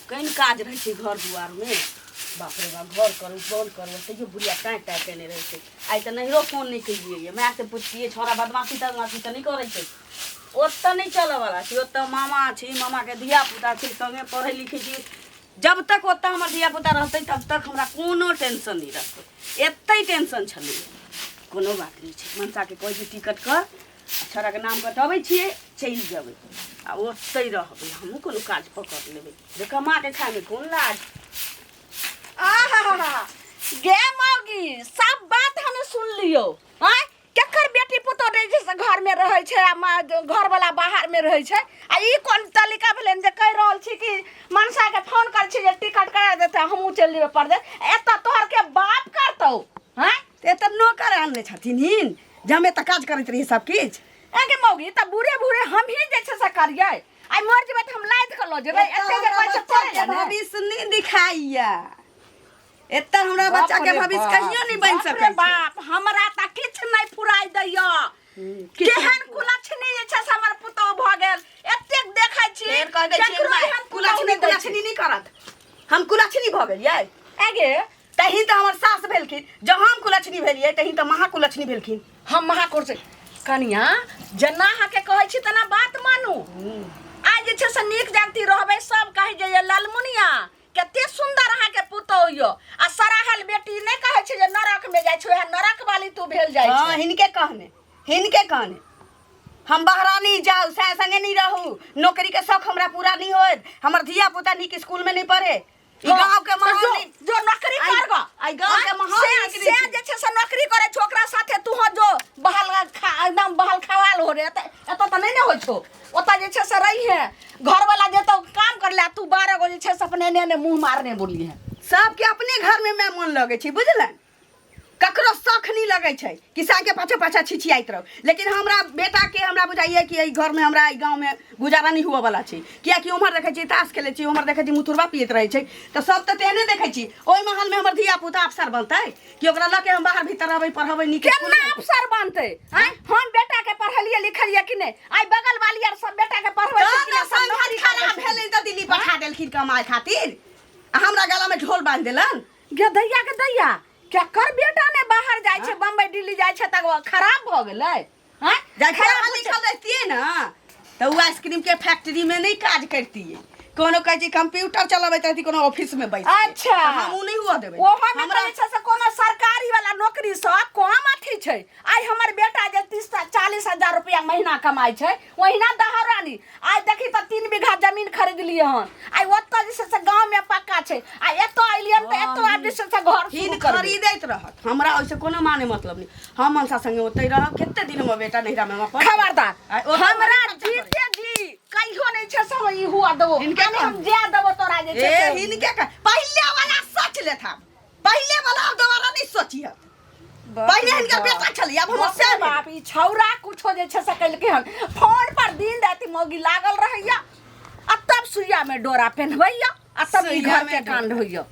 कनि काज रहै छै घर दुआरमे। बाप रे बाप, घर करू बन करू, तैयो बुढ़िया टाँय टाँय केने रहै छै। आइ तऽ नैहरो फोन नहि केलियै। मायसँ पुछतियै, छौड़ा बदमाशी तदमाशी तऽ नहि करै छै? ओतऽ नहि चलऽवला छै। ओतऽ मामा छै, मामाके धियापुता छै, सङ्गे पढ़ै लिखै छी। जब तक ओतऽ हमर धियापुता रहतै तब तक हमरा कोनो टेंशन नहि रहतै। एतै टेंशन छलैए। कोनो बात नहि छै, मनसाके कहै छै टिकट कर आ छौड़ाके नाम कटबै छियै, चलि जेबै आ ओतहि रहबै। हमहूँ कोनो काज पकड़ लेबै जे कमाके खायमे कोन लाज। आहा गे मौगी, सब बात हमे सुन लियो। आँय, केकर बेटी पुतोह रहै छै से घरमे रहै छै आ घरवला बाहरमे रहै छै? आ ई कोन तरीका भेलै जे कहि रहल छी कि मनसाके फोन करै छी जे टिकट करा देतै, हमहूँ चलि जेबै परदेश? एतऽ तोहर के बाप करतौ? आँय, तऽ एतऽ नौकर आनने छथिन हिन जे हम एतऽ काज करैत रही सब किछु। एगे मौगी, तऽ बूढ़े बूढ़े हमही जे छै से करियै? आइ मर जेबै तऽ हम लादि कऽ लऽ जेबै? एते जे कहै छै बच्चा के भविष्य नहि दिखाइया। एतऽ हमरा बच्चा के भविष्य कहियो नहि बनि सकै छै। बाप, हमरा तऽ किछु नहि फुराइ दैया। केहन कुलक्षणी जे छै से हमर पुतोह भऽ गेल। एतेक देखै छी, फेर कह दै छियै, केकरो एहन पुतोह कुलक्षणी नहि दै छै। कुलक्षणी नहि करत। हम कुलक्षणी भऽ गेलियै? एगे, तही तऽ हमर सास भेलखिन। जँ हम कुलक्षणी भेलियै तही तऽ महाकुलक्षणी भेलखिन। हम महाकुलक्षणी कनिया, जेना अहाँके कहै छी तेना बात मानू। आइ जे छै से नीक जगती रहबै, सब कहै जे ये ललमुनिया कते सुन्दर अहाँके पुतोह यो। आ सराहल बेटी नहि कहै छै जे नरक में जाइ छै, वएह नरक वाली तू भेल जाइ हँ छै। हिनके कहने, हिनके कहने हम बहरानी जाउ, सै संगे नहीं रहू, नौकरी के शौक हमरा पूरा नहीं होत, हमर धिया पुता नीक स्कूल में नहीं पढ़े, ई हँ, गांव के तऽ माहौल जो नहीं- जो नौकरी आइ- कर गो। आइ गांव के माहौल से नीक नहीं से छै। जे छै से नौकरी करे छौ, ओकरा साथे तू हो जो बहल खा, एकदम बहल खवाल हो रे। एतऽ एतऽ तऽ नहि ने होइ छौ। ओतऽ जे छै से रही है, घरवाला जे तो काम कर ले, तू 12 गो जे छै से अपने ने ने मुंह मारने बोली है। सबके अपने घर में मैं मन लगै छै, बुझलन? ककरो शौख नहीं लगै छै कि साँके पाछा पाछा छिछियाइत रहू। लेकिन हमरा बेटाके हमरा बुझाइए कि एहि घरमे हमरा एहि गाँवमे गुजारा नहीं हुअ वाला छै, कियाकि उम्हर देखै छियै ताश खेलै छी, उम्हर देखै छी मुथुरबा पियैत रहै छै, तऽ सब तऽ तेहने देखै छी। ओहि माहौलमे हमर धिया पुता अफसर बनतै कि ओकरा लऽ के हम बाहर भीतर रहबै, पढ़बै नीक केना स्कूलमे? अफसर बनतै? आँय, हम बेटा के पढ़लियै लिखलियै कि नहि? आइ बगल वाली आर सब बेटा के पढ़बै छै कि तऽ नहि? सब संघर्ष नौकरी करै खराब छै। भेलै तऽ दिल्ली पठा देलखिन कमाइ खातिर आ हमरा गलामे ढोल बान्हि देलन। गे दैया, के दैया, केकर बेटा ने बाहर जाइ छै, बम्बई दिल्ली जाइ छै तऽ खराब भऽ गेलै? आँय, जाइ खराब पढ़ल होइ छै। लिखल रहितियै ने तऽ ओ आइसक्रीम के फैक्ट्री में नहीं काज करतियै, कोनो कहै छै कंप्यूटर चलबैत रहती कोनो ऑफिस में बैस के। अच्छा। तऽ हम ओ नहीं हुआ देबै। ओहो में हमरा तऽ जे छै से कोनो सरकारी वाला नौकरी सँ कम अथी छै। आइ हमर बेटा जे 30 40 हजार रुपया महीना कमाइ छै, ओहिना दहरानी। आइ देखी तऽ 3 बीघा जमीन खरीदलियै हन। आइ ओतऽ जे छै से गाँव में पक्का छै, आ एतऽ एलियै हन तऽ एतऽ आब जे छै से घर हिन शुरू करबै। खरीदैत रहत, हमरा ओहिसँ कोनो माने मतलब नहीं। हम मनसा संगे ओतहि रहब। कते दिन हमर बेटा नैहरा में हम अपन खबरदार, आइ ओतऽ हमरा खर्चा करै। जीते जी कहियो नहीं छै से हम ई हुआ देबो। हिनके आने हम कह। जाय देबो तोरा जे छै ए से। हिनके कह, पहिले वाला सोच लेथा, पहिले वाला अब दोबारा नहीं सोचियत। पहिले हिनकर बेटा छलै, आब हमर बाप से रे भेल। बाप, ई छौरा कुछो जे छै से केलकै हन। फोन पर दिन राति मौगी लागल रहैया आ तब सुइया में डोरा पेन्हबैया आ तब ई सुइया घर में के डोरा। कांड होइया।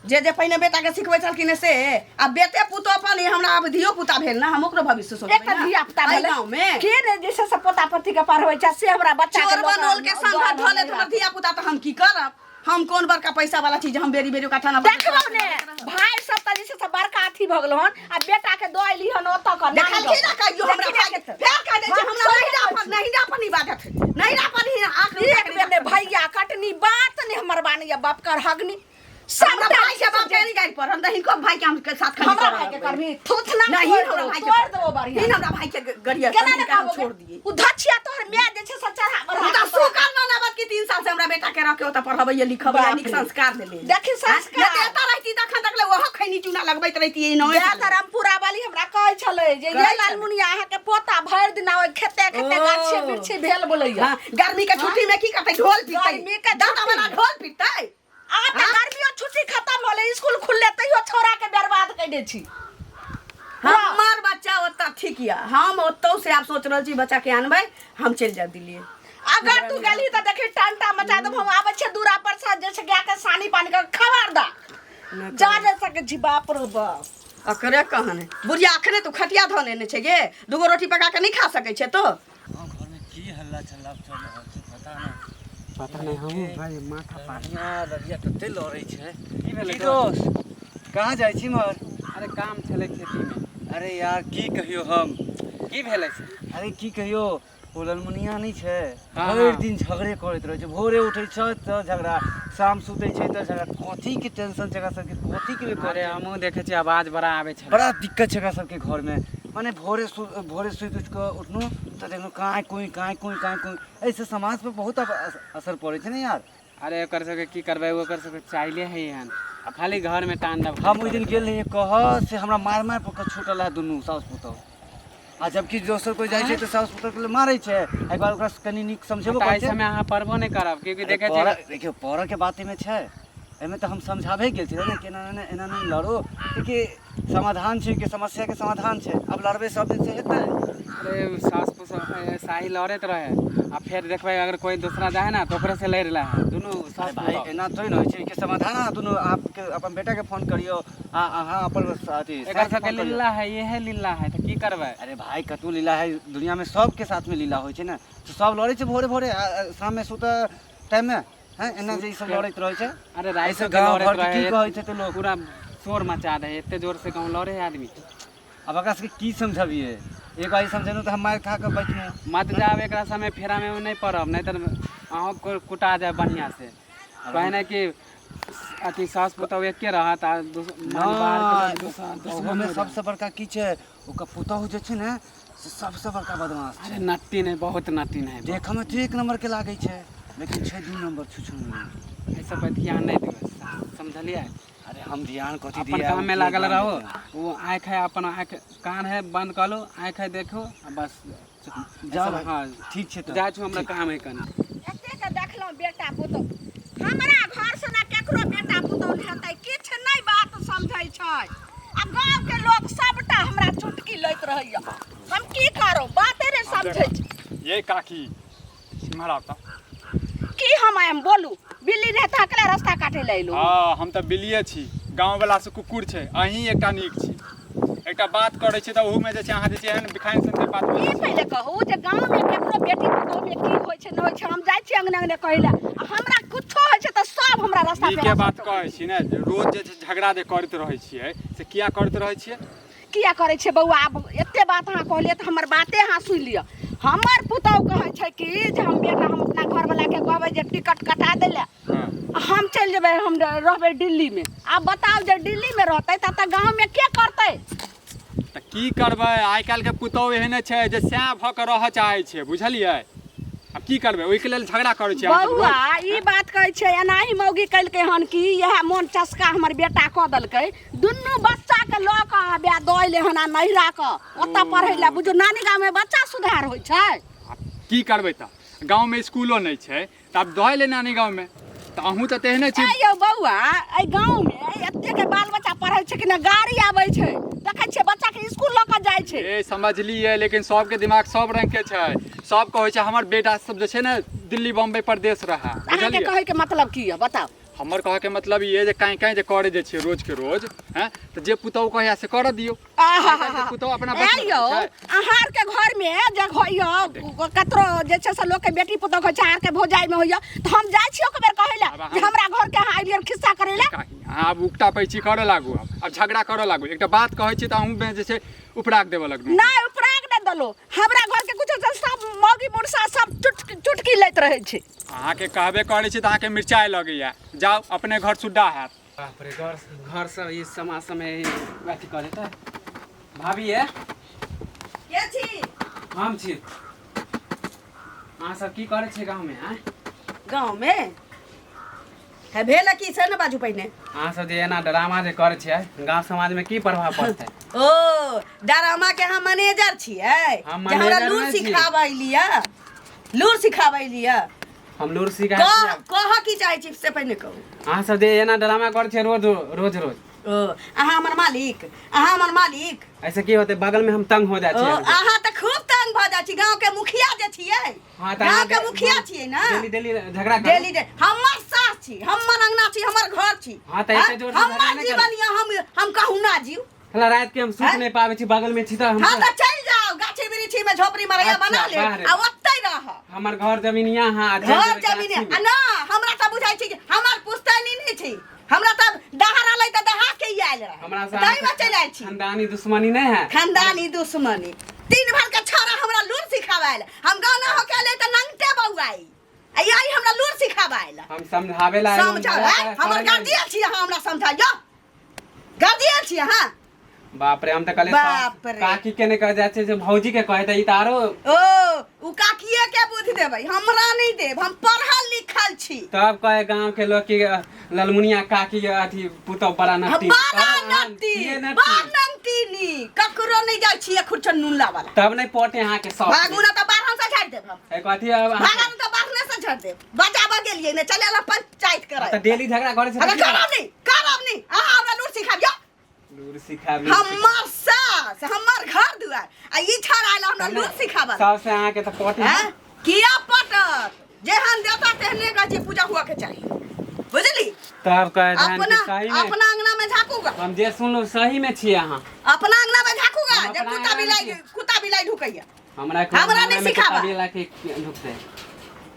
जे जे पहिने बेटा के सिखबै छलखिन से आ बेटे पुतो अपन ई हमरा आब धियो पुता भेल ना, हम ओकरो भविष्य सोचबै एक ना। धिया पुता एहि भेलै। गाँव में के ने जे छै से पोता पोती के पढ़बै छै से हमरा बच्चा के चोर लोक बनोल के संग धऽ लेत हमर धिया पुता तऽ हम की करब? हम कोन बड़का पैसा वाला चीज हम बेरी बेरी ओकरा थाना पर देखबौ ने, भाई सब तऽ जे छै से बड़का अथी भऽ गेल हन आ बेटा के दऽ एली हन ओतऽ के नाम देखलखिन ना कहियो हमरा देखी ने भाई केते। फेर कह दै छै हम हमरा सही नहिरा कहै पर छी। नहिरा पर नहीं बाजत, नहिरा पर नहीं आँख एक बेर ने भैया कटनी बात ने हमर बानी बाप कर हगनी हमरा सबटा भाई के बाप के नहीं गाड़ी पर हम तऽ हिनको भाई के हम के साथ खाली हमरा करऽ भाई के लगबै। करबी थूथना नहीं तोड़ हमरा देबो, भाई के तोड़ देबो बढ़िया। नहीं हमरा भाई के गरिया केना ने हिनका हम कहबो छोड़ गे? दिए। उ धछिया तोहर माय जे छै से चढ़ा बढ़ा ओ तऽ के तोरा- सुकर मनावत कि 3 साल से हमरा बेटा के रह के ओतऽ पढ़बैया लिखबैया, बाप नीक रे। संस्कार देले। देखी संस्कार। यदि एतऽ रहती तखन तक ले ओहो खैनी चूना लगबैत रहिती ई नौए जा साल। तऽ रामपुरा वाली हमरा कहै छलै जे कहै ये छलै। लालमुनिया अहाँके पोता भरि दिना ओहि खेते खेते ओ। गाछे वृक्षी भेल बोलैया। हाँ, गर्मी के छुट्टी में की करतै? ढोल पीटतै। गर्मी के दादा छुट्टी वाला में। ढोल पीटतै। आब तऽ हाँ? गर्मियो छुट्टी खत्म होलै, स्कूल खुलले, तैयो छौड़ा के बर्बाद कऽ दै छी। हमर बच्चा ओतऽ ठीक यऽ, हम ओतौ से आब सोच रहल छी बच्चा के आनबै, हम चलि जायब दिल्ली। अगर तू गेलही तऽ देखी टंटा मचा देब। हम आबै छियै दूरा पर से जे छै गाय के सानी पानी के खबरदार जा जा सकै छी। बाप रे बाप, अकरे कहन है बुढ़िया, अखने तू खटिया धऽ लेने छै गे, दूगो रोटी पका के नहीं खा सकै छै तो? गाँव घरमे की हल्ला चल्ला चल रहल छै पता नहि। पता नहीं हमहूँ भाई माथा पाट लड़िया लड़िया तते लड़ै छै। की भेलै? की दोस्त, कहाँ जाइ छी मर? अरे काम छलै खेतीमे। अरे यार, की कहियो हम। की भेलै से? अरे की कहियो, ओ ललमुनिया नहि छै? हाँ, भरि हाँ। दिन झगड़े करैत रहै छै। भोरे उठै छै तऽ झगड़ा, शाम सुतै छै तऽ झगड़ा। कथीके टेंशन छै एकरा सबके, कथीके लिए अरे करै छै? हमहूँ देखै छियै, आवाज बड़ा आबै छलै। बड़ा दिक्कत छै एकरा सबके घरमे। माने भोरे सुति उठि कऽ उठलहुँ तऽ देखलहुँ काँय कुँय काँय कुँय काँय कुँय। एहिसँ समाजपर बहुत असर पड़ै छै ने यार। अरे ओकर सबके की करबै, ओकर सबके चाइले है एहन, आ खाली घरमे तांडव। हम ओहि दिन गेल रहियै कह से हमरा मार मार पर छूटल है दुनू साउस पुतहु, आ जबकि दोसर कोइ जाइ छै तऽ साउस पुतहु के मारै छै। एक बार ओकरा कनि नीक समझेबो तऽ करै एहि छै। समय अहाँ पढ़बो नहि करब, क्यूंकि अरे देखै छियै। देखियौ, पढ़ऽ के बात एहिमे छै? एहिमे तऽ हम समझाबै गेल छियै ने कि एना नहि, एना नहि लड़ो, क्यूंकि समाधान छै कि समस्याके समाधान छै। आब लड़बै सब दिन से हेतै? अरे सास पुतहु साही लड़ैत रहे, आ फेर देखबै अगर कोई दूसरा जाए ना तऽ ओकरे से लड़ि लै है दुनू अरे सास भाई, पुतहु। एना थोड़े ने होइ छै। के समाधान अहाँ दुनू आपके अपन बेटाके फोन करियौ आ अहाँ अपन अथी एकर सासके सबके फोन करियौ। लीला है, इहे लीला है, तऽ की करबै? अरे भाई, कतहु लीला है? दुनियामे सबके साथमे लीला होइ छै ने, तऽ सब लड़ै छै भोरे भोरे आ शाममे सुतऽ टाइममे हैं, एना जे ई सब लड़ैत रहै छै। अरे राति एहिसँ के गाँव लड़ैत घरके की रहे, कहै छै तऽ लोक पूरा शोर मचा दे है, एते जोर से कहूँ लड़े है आदमी। आब एकरा सबके की समझबियै? एक बार समझेलहुँ तऽ हम मारि खा कऽ बचलहुँ। मत जाब एकरा समय फेरामे नहि पड़ब, नहि तऽ अहूँ कुटा जायब बढ़िआँ से। कहने कि अथी सास पुतहु एके रहत आ माने बाहरके लोक दोसर दुश्मन ओहोमे हो जायत। सबसँ बड़का की छै, ओकर पुतहु जे छै ने से सबसँ बड़का बदमाश छै। अरे नट्टी नहि, बहुत नट्टी नहि। देखऽमे तऽ एक नम्बरके लागै छै, लेकिन छै दू नम्बर छुछुन। एहि सब पर ध्यान नहि देबै, समझलियै? अरे हम ध्यान कथी अपन दिया? काम में लागल रहो। वो आँख है अपन, आँख कान है बंद कर लो, आँख है देखो आ बस। जाओ भाई। हाँ। ठीक छै तऽ। जाइ छी, हमरा काम है कनि। एतेक देखलहुँ बेटा पुतहु, हमरा घर से ने केकरो बेटा पुतहु नहि हेतै। किछु नहि बात समझै छै, आ गाँवके लोक सबटा हमरा चुटकी लैत रहैया। हम की करू, बाते नहि समझै छै। ये काकी, इम्हर आउ तऽ। की हम आयम? बोलू, बिल्ली नहि तऽ अकेला रास्ता काटै लए अयलहुँ? हँ, हम तऽ बिल्लिए छी, गाँववला से कुकुर छै। अहीं एकटा नीक छी। एकटा बात करै छी तऽ ओहूमे जे छै अहाँ जे छै एहन बिखाइन सन बात ई बजै छी। पहिले कहू जे गाँवमे केकरो बेटी पुतहुमे की होइ छै, नहि होइ छै। हम जाइ छी अङ्गने अङ्गने कहै लए, आ हमरा कुछो होइ छै तऽ सब हमरा रास्ता नीके पेरा बात कहै छी ने, जे रोज जे छै झगड़ा जे करैत रहै छियै से किया करैत रहै छियै? किया करै छियै बौआ? आब एते बात अहाँ कहलियै तऽ हमर बाते अहाँ सुनि लिअ। हमर पुतहु कहै छै कि जे हम बेटा, हम अपना घरवलाके कहबै जे टिकट कटा दै लए, हँ आ हम चलि जेबै, हम रहबै दिल्लीमे। आब बताउ जे दिल्लीमे रहतै तऽ तऽ गाँवमे के करतै? तऽ की करबै, आइ काल्हिके पुतहु एहने छै जे सएह भऽ कऽ रहऽ चाहै छै, बुझलियै? आब की करबै, ओहिके लेल झगड़ा करै छियै अहाँ सब बौआ रोज? ई बात कहै छै, एनाही मौगी केलकै हन कि इएह मोन चस्का हमर बेटा कऽ देलकै। दुनू बच्चाके लऽ कऽ आबे दऽ अयलै हन आ नैहरा कऽ ओतऽ पढ़ै लए। बुझू, नानी गाममे बच्चा सुधार होइ छै? आब की करबै, तऽ गाँवमे स्कूलो नहि छै, तऽ आब दऽ अयलै नानी गाँवमे। तऽ अहूँ तऽ तेहने छी। ए यौ बौआ, एहि गाँवमे एतेक बाल बच्चा पढ़ै छै कि ने गाड़ी आबै छै, देखै छियै बच्चाके स्कूल लऽ कऽ जाइ छै। ए समझलियै, लेकिन सबके दिमाग सब रंग के छै। सब कहै छै हमर बेटा सब जे छै ने दिल्ली बम्बई परदेश रहए। अहाँके बुझलियै? कहैके मतलब की यऽ, बताउ। हमर कहऽके मतलब ई अइ जे काँय काँय जे करै जे छियै रोजके रोज हैं, तऽ जे पुतहु कहैया से करऽ दियौ। आइकाल्हिके पुतहु अपना बस ए मे यौ, रहै छै। अहाँ आरके घरमे जे होइए, कतरो जे छै से लोकके बेटी पुतहु होइ छै, अहाँ आरके भौजाइमे होइए, तऽ हम जाइ छी ओकर बेर कहै लए आब जे हमरा घरके अहाँ अयलियै खिस्सा करै लए। काकी, अहाँ आब उकटा पैची करऽ लागू, आब झगड़ा करऽ लागू। एकटा बात कहै छी तऽ अहूँ जे छै उपराग देबऽ लगलहुँ। नहि, उपराग नहि देलहुँ। हमरा घरके कुछो छै, सब मौगी मुरसा सब चुटकी चुटकी लैत रहै छै। अहाँके कहबे करै छी तऽ अहाँके मिरचाइ लगैया। जाउ, अपने घर सुड्डा हैत। बाप रे, घर घर सब ई समाज समय अथी कऽ देतै। भाभी ये। के छी? हम छी। अहाँ सब की करै छियै गाँवमे आँय? गाँवमे है भेल की से ने बाजू पहिने। अहाँ सब जे एना ड्रामा जे करै छियै, गाँव समाजमे की प्रभाव पड़तै? ओ डरामा के अहाँ मैनेजर छियै? हम जे हमरा मैनेजर लूर नहि छी। सिखाबै लिअ, लूर सिखाबै लिअ। हम लूर सिखा कह, कह की चाहै छी से पहिने कहू। अहाँ सब जे एना ड्रामा करै छियै रोज रोज रोज। ओ अहाँ हमर मालिक, अहाँ हमर मालिक। ऐसे की होतै, बगल में हम तंग हो जाइ ओ छियै। अहाँ तऽ खूब तंग भऽ जाइ छी, गाँव के मुखिया जे छियै। हाँ, तऽ गाँव अहाँ के मुखिया छियै ने। डेली डेली झगड़ा करू। डेली डे हमर सास छी, हमर अंगना छी, हमर घर छी। हाँ, तऽ एते जोर से झगड़ा हमर नहि करू। जीवन यऽ, हम कहूँ ना जीव। साला राति के हम सुत हैं? नहि पाबै छी, बगल में छी तऽ हम हाँ तऽ चलि जाउ गाछी वृक्षी में झोपड़ी मरैया अच्छा, बना ले बाहरे। आ ओतै रह। हमर घर जमीन यहाँ आ चलि घर जेबै जमीन गाछीमे। आ ना हमरा तऽ बुझाइ छै जे हमर पुश्तैनी नहि छै, हमरा तऽ दहार अलै तऽ दहा के ही आयल रहे, हमरा से ताहि में चलि आयल छी। खानदानी दुश्मनी नहीं है। खानदानी दुश्मनी तीन भर के छौड़ा हमरा लूर सिखावायल, हम गाना हो के अलै तऽ नंगटे बौआई आ आई हमरा लूर सिखावायल। हम समझावे ला आयल हूँ, समझावे झगड़ा हमर करे नहीं। गार्जियन छी अहाँ, हमरा समझाइयो गार्जियन छी अहाँ। बाप रे, हम तऽ कहलियै बाप रे। काकी के नहि कहे जाइ छै जे भौजी के कहे, तऽ ई तऽ आरो ओ उ काकिए के बुद्धि देबै, हमरा नहि देब, हम पढ़ल लिखल छी। तब कहे गांव के लोग की ललमुनिया काकी के अथी पुतौ बड़ा नट्टी। बड़ा तब अहाँ नट्टी, छियै नट्टी। बड़ा नट्टी नी ककरो नहि जाइ छियै खुरचन नून लाबऽ ला। तब नहि पटे अहाँ के सब। भागू ना तऽ बारहन से झाड़ि देब हम। एक अथी अब अहाँ- भागू ना तऽ बारहने से झाड़ि देब। बचाबऽ गेलियै ने चले ला पंचायत करय। तऽ डेली झगड़ा करै छै। अरे करब नहि, करब नहि, अहाँ हमरा लूर सिखाबियौ। लूर सिखाबी। हमर सास, हमर घर दुआर आ ई छाड़ा आयल हमरा लूर सिखाबऽ। सबसे अहाँ के तऽ पटे। हैं? किया पटत? जेहन देता तेहने गाछी पूजा हुआ के चाही, बुझली? तब कहे धान अपना के सही में अपना अंगना में झाकूगा। हम जे सुनलहुँ सही में छियै अहाँ। अपना अंगना में झाकूगा हम जे अपना कुत्ता अंगना में बिलाई छियै। कुत्ता बिलाई ढुकैया। हमरा के हमरा नहि में सिखाबा। कुत्ता बिलाई के ढुकतै।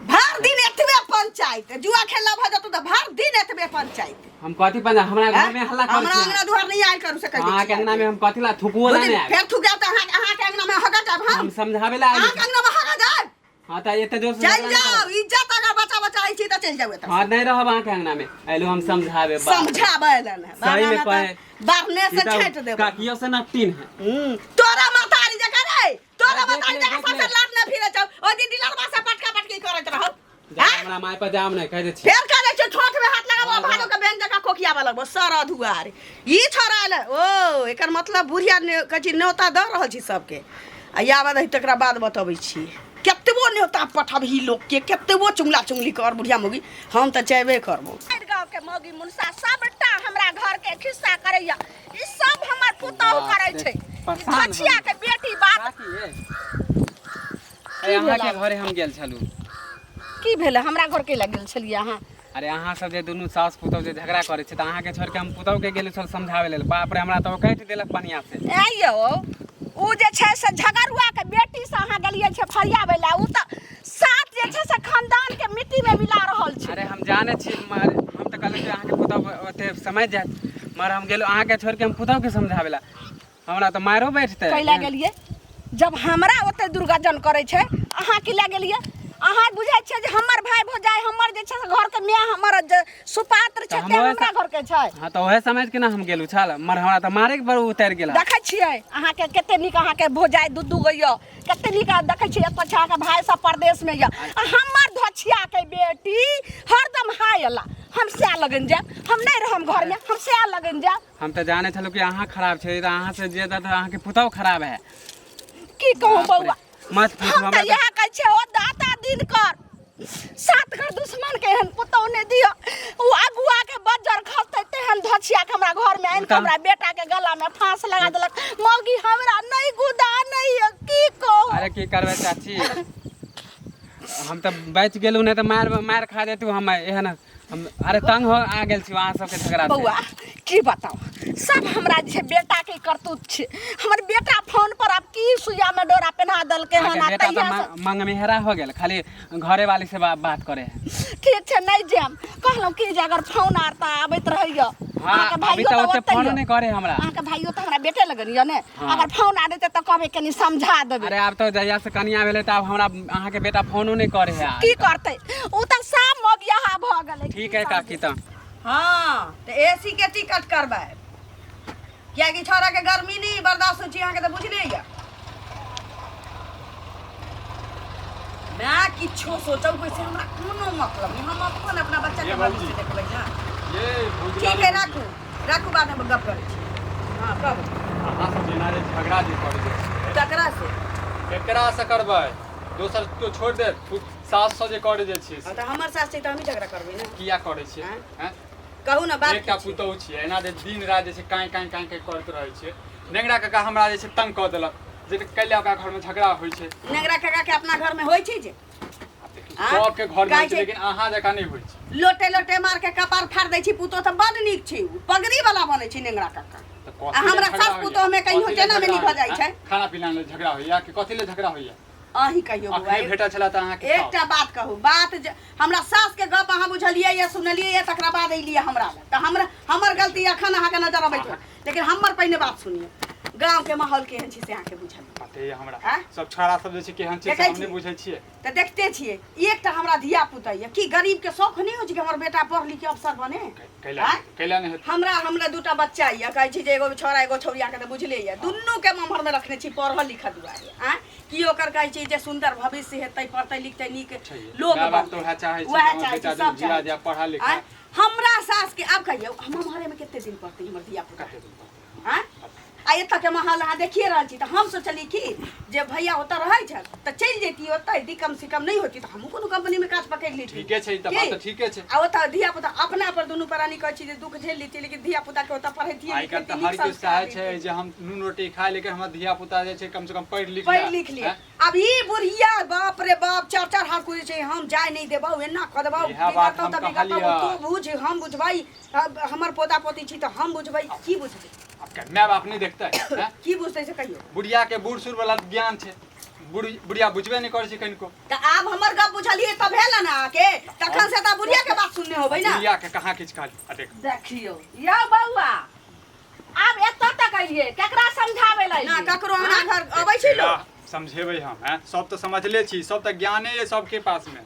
भर दिन एतबे पंचायत, जुआ खेलला भऽ जेतौ तऽ भर दिन एतबे पंचायत। हम कथी पंचायत, हमरा घर में हल्ला करै हमरा छी। अंगना दुआर नहीं आयल करू से कहि दै अहाँ के छी। अंगना में हम कथी ला थुकुओ ला बुझली? नहि आयब। फेर थुकायब तऽ अहाँके अंगना में हगा जायब हम। हम समझाबै ला आयल अहाँके छी। अंगना में हगा जायब। हाँ तऽ एते जोर से चलि झगड़ा नहि जाउ, करब। इज्जत अगर बचा बचाबै छी तऽ चलि जाउ एतऽ। हाँ नहीं रहब अहाँके अंगना में, अयलू हम समझाबे। बाप रे। समझाबै लए ने। सही में कहे। बारने ई से तऽ छाँटि देबै। काकियो से नपटीन है। तोरा महतारी जकाँ रे, तोरा देख महतारी ले, जकाँ देख ले। सबसँ लाट नहि फिरै छौ। ओहि दिन डीलरबा से पटका पटकी करैत रहौ। जा, आँय? हमरा माय पर जाम नहीं कह दे छी। फेर कह दै छियौ, ठोंठ में हाथ लगाबो, हाँ, भादो के बेन जकाँ कोकियाबऽ लगबो, सर दुआर। ई छोड़ा एलै, ओ एकर मतलब बुढ़िया ने कहै छी न्योता दऽ रहल छी सबके। आ आबऽ दही तकरा बाद बतबै छी। केतबो न्योता पठबही लोकके, केतबो चुगला चुगली कर बुढ़िया मौगी, हम तऽ जेबे करबो। गाँव के मौगी मुनसा सबटा हमरा घर के खिस्सा करैया, ई सब हमर पुतहु बाप करै रे, छै। परेशान हो धछिया के बेटी बात। काकी, ए। ए, अहाँके घरे हम गेल छलहुँ। की भेलै? हमरा घर के लग गेल छलियै अहाँ? अरे अहाँ सब जे दुनू सास पुतहु जे झगड़ा करै छै तऽ अहाँके छोड़ि के हम पुतहु के गेल छल समझाबै लेल। बाप रे, हमरा तऽ ओ काटि देलक बढ़िआँ से। ऐ यौ, उ जे छै से झगड़ुआ के बेटी से अहाँ गेलियै छै फरियाबै लए, उ तऽ सात जे छै से खानदान के मिट्टी में मिला रहल छै। अरे हम जानै छी, मगर हम तऽ कहलियै कि अहाँके पुतहु ओते समझि जायत, मगर हम गेलहुँ अहाँके छोड़ि के हम पुतहु के समझाबै लए, हमरा तऽ मारो बैठतै। कैला गेलियै जब हमरा ओते दुर्गजन करै छै, अहाँ की लए गेलियै? अहाँ बुझै छियै जे हमर भाय भौजाइ हमर जे छै से घरके माय हमर जे सुपात्र छै तऽ ते हम हमरा घरके छै। हाँ तऽ ओहे समझ के ना हम गेलहुँ छल, मगर हमरा तऽ मारे के पर उतरि गेल। देखै छियै अहाँके कते नीक अहाँके भौजाइ दू दू गो यऽ, कते नीक देखै छियै। एतऽ छै अहाँके भाय सब परदेशमे यऽ, आ हमर धोछियाके बेटी हरदम हाय अल्लाह, हम सएह लगन जायब, हम नहि रहब घरमे, हम सएह लगन जायब। हम तऽ जानै छलहुँ कि अहाँ खराब छै, तऽ अहाँ से जे तऽ अहाँके पुतहु खराब है। की कहूँ बौआ, मत पूछू। हम तऽ हमरा इएह कहै छियै, ओ दाता दिन कर सात घर दुश्मन के एहन पुतहु नहि दिअ, ओ अगुआ के बज्जर खसतै तेहन धछिया के हमरा घर में आनि के हमरा बेटा के गला में फांस लगा देलक। मौगी हमरा नहि गुदा नहि यऽ, की कहू। अरे की करबै चाची, हम तऽ बचि गेलहुँ, नहि तऽ मारि मारि खा जैतहुँ हम। एहन हम अरे तंग हो आ गेल छी अहाँ सबके झगड़ा से। बौआ की बताउ, सब हमरा जे छै बेटा के करतूत छै। हमर बेटा फोन पर आब की सुइया में डोरा पेन्हा देलकै हन। अहाँके आ बेटा तऽ तहिया से मंगमेहरा हो गेल, खाली घरे वाली से बात करे है। ठीक छै, नहि जायब। कहलहुँ की जे अगर फोन आर तऽ आबैत रहैया। हाँ, अहाँके अभी भाइयो तऽ तऽ ओते ओतै फोनो यऽ। नहि करे हमरा। अहाँके भाइयो तऽ हमरा बेटे लगन यऽ ने। हाँ। अगर फोन आ देतै तऽ कहबै कनि समझा देबै। अरे आब तऽ जहिया से कनिया भेलै तऽ आब हमरा अहाँके बेटा फोनो नहि करे है। की करतै, ओ तऽ साफ मगियाहा भऽ गेलै। ठीक है काकी तऽ। हाँ तऽ एसी के टिकट करबै, कियाकि छौड़ा के गर्मी नहीं बर्दाश्त होइ छै, अहाँके तऽ बुझले यऽ। मैं किछो सोचब वैसे हमरा कोनो मतलब नहीं, हम अपन अपना बच्चा के ये भविष्य भौजी। देखबै ना। ये भौजी, ठीक है, राखू राखू, बाद में गप करै छी। हाँ कहू। अहाँ सब जेना जे झगड़ा जे करै छियै ककरा से? केकरा से करबै, दोसर तो छोड़ि दे, सास से जे करै जे छियै हाँ से। तऽ हमर सास छै तऽ हमही झगड़ा करबै ने? किया करै छियै? आँय? आँय? कहू ने बात। एकटा की छै? पुतहु छियै, एना जे दिन राति जे छै काँय काँय काँय काँय करैत रहै छियै। नेंगरा काका हमरा जे छै तंग कऽ देलक जे कैला ओकरा घरमे झगड़ा होइ छै। नेंगरा काका के अपना घर में होइ छै जे आँय? सबके घरमे होइ कहै छै, छै- लेकिन अहाँ जकाँ नहि होइ छै। लोटे लोटे मार के कपार फाड़ दै छै। पुतोह तऽ बड नीक छै, उ पगड़ी वाला बनै छै नेंगरा काका। तऽ आ हमरा सास पुतोह में कहियो जेना में नहीं भऽ जाइ छै। खाना पीना ले झगड़ा होइया कि कथी ले झगड़ा होइया? अहीं कहियो बौआ। अखने भेटल छला तऽ अहाँके एकटा बात कहू, बात जे हमरा सास के गप अहाँ बुझलियै या सुनलियै या तकरा बाद अयलियै हमरा लग, तऽ हमरा हमर गलती अखन अहाँके नजर अबैत होत, लेकिन हमर पहिने बात सुनियौ। गाँव के माहौल केहन छै से अहाँके बुझल पते यऽ हमरा। आँय? सब छोड़ा सब जे छै केहन छै से देखै हम नहि छियै। बुझै छियै। तऽ देखते छियै। एकटा हमरा धिया पुता यऽ, की गरीब के शौख नहि होइ छै कि हमर बेटा पढ़ लिख के अफसर बने? कैला आँय? कैला नहि हेतै? हमरा हमरा दूटा बच्चा यऽ, कहै छी जे एगो छौड़ा एगो छौड़िया के तऽ बुझले यऽ, दुनू के ममहर में रखने छी पढ़ल लिखल दुआरे। आँय, की ओकर कहै छी जे सुन्दर भविष्य हेतै, पढ़तै लिखतै नीक छैहे। लोक माय बाप बनतै। तऽ उएह चाहै छै उएह कि हमर चाहै बेटा छै, सब जिया चाहै जाय छै। पढ़ा लिखा। आँय, हमरा सास के आब कहियौ, हम ममहरे में कते दिन पढ़तै हमर धिया पुता? कते दिन पढ़तै? आँय, आ एतऽ के माहौल अहाँ देखिए रहल छी। तऽ हम सोचलियै कि जे भैया ओतऽ रहै छथि तऽ चलि जैतियै ओतऽ, यदि कम से कम नहि होती तऽ हमहूँ कोनो कंपनीमे काज पकड़ि लैतियै। ठीके छै, ई तऽ की? बात तऽ ठीके छै। आ ओतऽ धिया पुता अपना पर दुनू प्राणी कहै छी जे दुःख झेल लैतियै, लेकिन धिया पुता के ओतऽ पढ़ैतियै आइ काल्हि लिखैतियै, तऽ हर नीक केओ संस्कार चाहै छै दैतियै। जे हम नून रोटी खाइ, लेकिन हमर धिया पुता जे छै कम से कम पढ़ि लिख पढ़ि जाय। लिख लिअ। हैं? आब ई बुढ़िया बाप रे बाप चार चार हाथ कूदै छै, हम जाय नहि देबौ, एना कऽ देबौ, इएह बात बिगड़तौ हम तऽ बिगड़तौ, कहलियै। तू बुझ हम बुझबै, अब हमर पोता पोती छी तऽ हम बुझबै। की बुझबै? आब के माय बाप नहि देखतै? हैं? की बुझतै से कहियौ। बुढ़िया के बूढ़ सूढ़ वाला ज्ञान छै, बुढ़ बुढ़िया बुझबे नहि करै छै कनिको। तऽ आब हमर गप बुझलियै तऽ भेल ने अहाँके? तखन से तऽ बुढ़िया के बात सुनने होबै ने। बुढ़िया के कहाँ किछु कहली आ देख। देखियौ यौ बौआ, आब एतऽ तक अलियै, केकरा समझाबै लए ना अलियै? ककरो अंगना घर अबै छै लोक। समझेबै हम? हैं, सब तऽ समझले छी, सब तऽ ज्ञाने ये सबके पास में,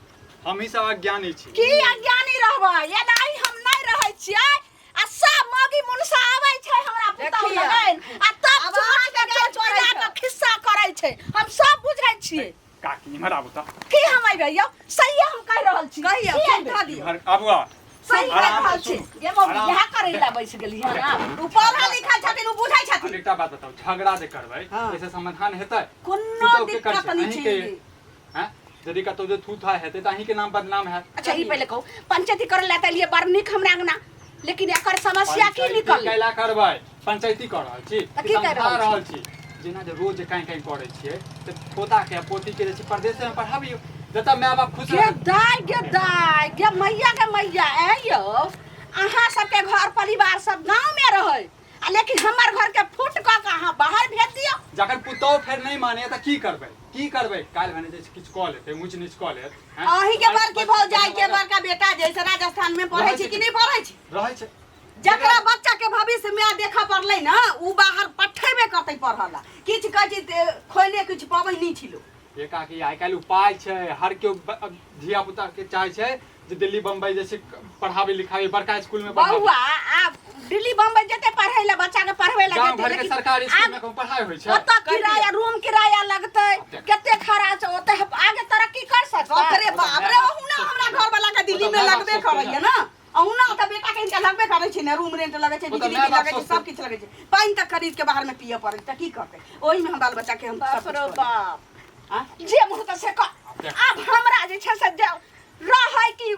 हमही सब अज्ञानी छी। की अज्ञानी रहबै? एनाही हम नहि रहै छियै। आ सब मौगी मुनसा आबै छै हमरा पुतहु देखियै। लगन आ तब आब चूल्हा अहाँके के गारि चोट पड़ै लगा छै। कऽ खिस्सा करै छै, हम सब बुझै छियै। काकी, इम्हर आबू तऽ। की हम अयबै यौ? सहिए हम कहि रहल छी। कहियौ, की अयबै? समझा दियौ। इम्हर आबू आब। सही कहि आराम से रहल छी। सुनू। ये मौगी आराम। इएह करै लए बैस गेलियै हन आब। ओ पढ़ल लिखल छथिन, ओ बुझै आब छथिन। एकटा बात बताउ, झगड़ा जे करबै हँ। एहिसँ समाधान हेतै? कोनो पुतहु के दिक्कत कर नहि छै। अहींके हैं? यदि कतौ जे थू था हेतै तऽ अहींके नाम बदनाम हैत। अच्छा, ई पहिले कहू, पंचायती करै लए तऽ एलियै बड़ नीक हमरा अंगना, लेकिन एकर समस्या की पंचायती निकललै? कैला करबै? पंचायती कऽ रहल छी तऽ की समझा कहि रहल रहल छी? जेना जे रोज काँय काँय करै छियै तऽ पोताके आ पोतीके जे छै परदेशेमे पढ़ाबियौ, जतऽ माय बाप खुश गे रहत। दाय, गे दाय, गे मैया, गे मैया, ऐ यौ, अहाँ सबके घर परिवार सब गाँव में रहै आ लेकिन हमर घर के फूट कऽ के अहाँ बाहर भेज दियौ। जखन पुतोहु फेर नहि मानैए तऽ की करबै? की करबै? काल्हि भने जे छै किछु कऽ लेतै, ऊँच नीच कऽ लेत, हैं? अहीं के बड़की भौजाई के बड़का बेटा जे छै राजस्थान में पढ़ै छै कि नहि पढ़ै छै? रहै छै। जकरा बच्चा के भविष्य में देखऽ पड़लै ने, उ बाहर पठेबे करतै पढ़ऽ ला। किछु कहै छै ते खोइने किछु पबै नहि छी लोक। ये काकी, आइ काल्हि उपाय छै। हर केओ धिया पुता के चाहै छै जे दिल्ली बम्बई जे छै पढ़ाबी लिखाबी, बड़का स्कूल में पढ़ाबी। बौआ, आब दिल्ली बम्बई जेतै पढ़ै लए, बच्चा के पढ़बै लए गाँव जेतै, घर के लेकिन सरकारी स्कूल में आब कहूँ पढ़ाई होइ छै? ओतऽ किराया, रूम किराया लगतै, कते खर्च, ओतऽ आगे तरक्की कर सकतै? बाप रे बाप रे, ओहुना हमरा घर वाला के दिल्ली में लगबे करैया ना, अहुना तऽ बेटा के हिनका लगबे करै छै ने, रूम रेंट लगै छै, ओ तऽ बिजली माय बिल बाप लगै छै, सोचतै। सब किछु लगै छै, पानि तक खरीद के बाहर में पियऽ पड़ै छै, तऽ की करतै? ओहिमे हम बाल बच्चा के हम सब बाप किछु रे कऽ देबै। बाप, आँय? जे मुँह तऽ से कर। आब हमरा जे छै से जे रहै कि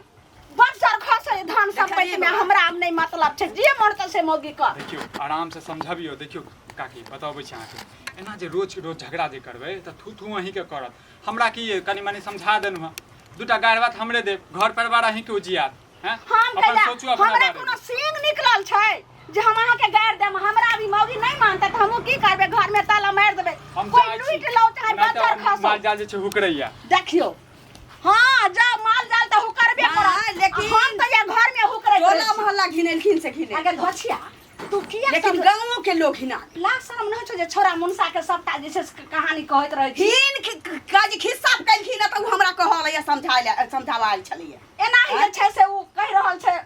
बज्जर खसै धन संपत्ति में, हमरा आब नहि मतलब छै, जे मन तऽ से मौगी कर। देखियौ, आराम से समझबियौ। देखियौ काकी, बतबै छी अहाँके, एना जे रोज रोज झगड़ा जे करबै तऽ थू थू अहीँके करत। हमरा की ये, कनि मनि समझा देलहुँ हँ, दूटा गारि बात हमरे देब, घर परिवार अहीँके उजियात। हैं? हम अपन कैला सोचू अपना हमरा बारे कोनो में। सींग निकलल छै जे हम अहाँके गारि देब? हमरा अभी मौगी नहि मानतै तऽ हमहूँ की करबै? घर में ताला मारि देबै, हम कोई जाइ छी। लूटि लौ चाहे नहि तऽ बज्जर खसौ। माल जाल जे छै हुकरैया। देखियौ, हाँ जाओ, माल जाल तऽ हुकरबे हाँ, करत, लेकिन- हम तऽ ये घर में हुकरैत टोला रहै छी। मोहल्ला घिनेलखिन से घिने अगर घोछिया तू किया लेकिन सब गाँवो के लोग घिना लाज शरम नहि होइ छौ जे छोरा मुनसा के सबटा जे छै से कहानी कहैत रहै छी? हिन काज खिस्सा केलखिन तऽ उ हमरा कहल या समझाय समझावा आयल छलैया। एनाही जे छै से ओ कहि रहल छै।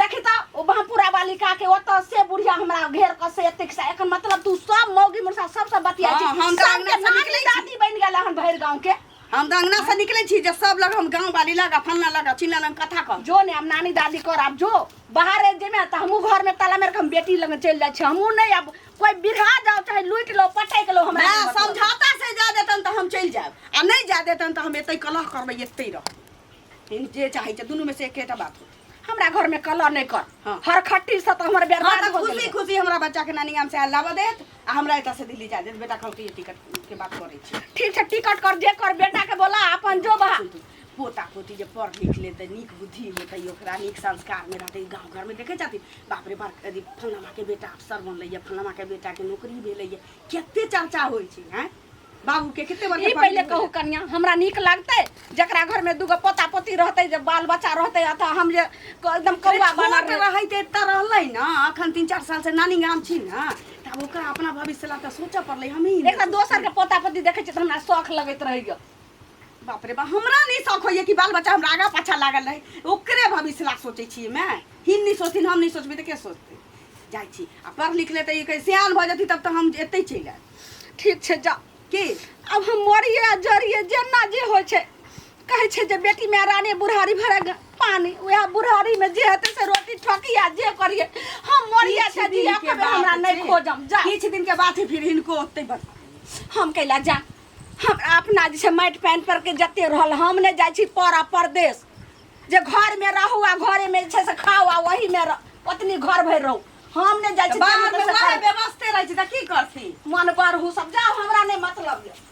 देखी तऽ ओ बहमपुरा वाली काके ओतऽ से बुढ़िया हमरा घेर कऽ से एतेक से, एखन मतलब तू सब मौगी मुरसा सब सब बतिया हाँ, छी, हम तऽ सबके अंगना से नानी निकलै छी। दादी बनि गेल हन भरि गाँव के। हम तऽ अंगना से निकलै छी जे सब लग हम गाँव वाली लग आ फलना लग आ चिल्ला लग कथा कह। जो ने हम नानी दादी कर, आब जो बाहरे जेमे तऽ हमहूँ घर में ताला मारि कऽ हम बेटी लग चलि जाइ छी। हमहूँ नहि, आब कोई बिरहा जाओ चाहे लूटि लो पटकि लो, हमरा मैं नहि मतलब। समझौता से जा देतन तऽ हम चलि जायब आ नहि जा देतन तऽ हम एतै कलह करबै, एतै रहब। जे चाहै छै दुनू में से एकेटा बात होतै। हमरा घर में कलह नहि कर। हाँ। हर खट्टी से तऽ हमर हाँ बर्बाद तऽ हो खुशी गेल। खुशी हमरा बच्चा के नानी गाम से लाबऽ देत आ हमरा एतऽ से दिल्ली जा देत। बेटा कहलकै टिकट के बात करै छी। ठीक छै, टिकट कर, जे कर, बेटा के बोला, अपन जो बहा। पोता पोती जे पढ़ लिख लेतै, नीक बुद्धि होतै, ओकरा नीक संस्कारमे रहतै। गाँव घरमे देखै छथिन, बाप रे बाप, यदि फलानाके बेटा अफसर बनलैए, फलानाके बेटाके नौकरी भेलैए, कते चर्चा होइ छै। आँय बाबूके कते बड़का ई पहिले पगड़ी। कहू कनिया, हमरा नीक लगतै जकरा घर में दूगो पोता पोती रहतै, जे बाल बच्चा रहतै, अतः हम जे एकदम कौआ बनल छोट रहै तऽ एतऽ रहलै ने, अखन 3-4 साल से नानी गाम छी ने, तब ओकरा अपना भविष्य ला तऽ सोचऽ पड़लै। हमही ने एकटा दोसर के पोता पोती देखै छियै तऽ हमरा शौख लगैत रहैया। बाप रे बाप, हमरा नहि शौक होइए कि बाल बच्चा हमरा आगाँ पाछाँ लागल रहै, ओकरे भविष्य ला सोचै छियै। माय हिन नहि सोचथिन, हम नहि सोचबै तऽ के सोचतै? जाइ छी आ पढ़ लिख लेतै, ई सियान भऽ जेतै, तब तऽ हम एतै चलि आयब। ठीक छै, जा। की आब हम मरिए आ जरिए, जेना जे होइ छै। कहै छै जे बेटी माय रानी बुढ़ारी भरे पानी, वएह बुढ़ारी में जे हेतै से रोटी ठोकिया जे करिए। हम मरिए किछु छै दिन जिया के कबे हमरा बात नहि छै। खोजम जा। किछु दिन के बाद फिर हिनको ओतै बता हम कैला जा? हमरा अपना जे छै माटि पानि पर के जते रहल, हम नहि जाइ छी पर आ परदेश। जे घर में रहू आ घरे में जे छै से खाउ आ वही में ओतनी घर भरि रहू, हम नहि जाइ छी। बाहर में से वएह करब। व्यवस्थे रहै छै तऽ की करथिन? मन बढ़ू सब जाउ, हमरा नहि मतलब यऽ।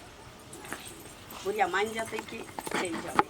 बुढ़िया मानि जेतै कि चलि जेबै।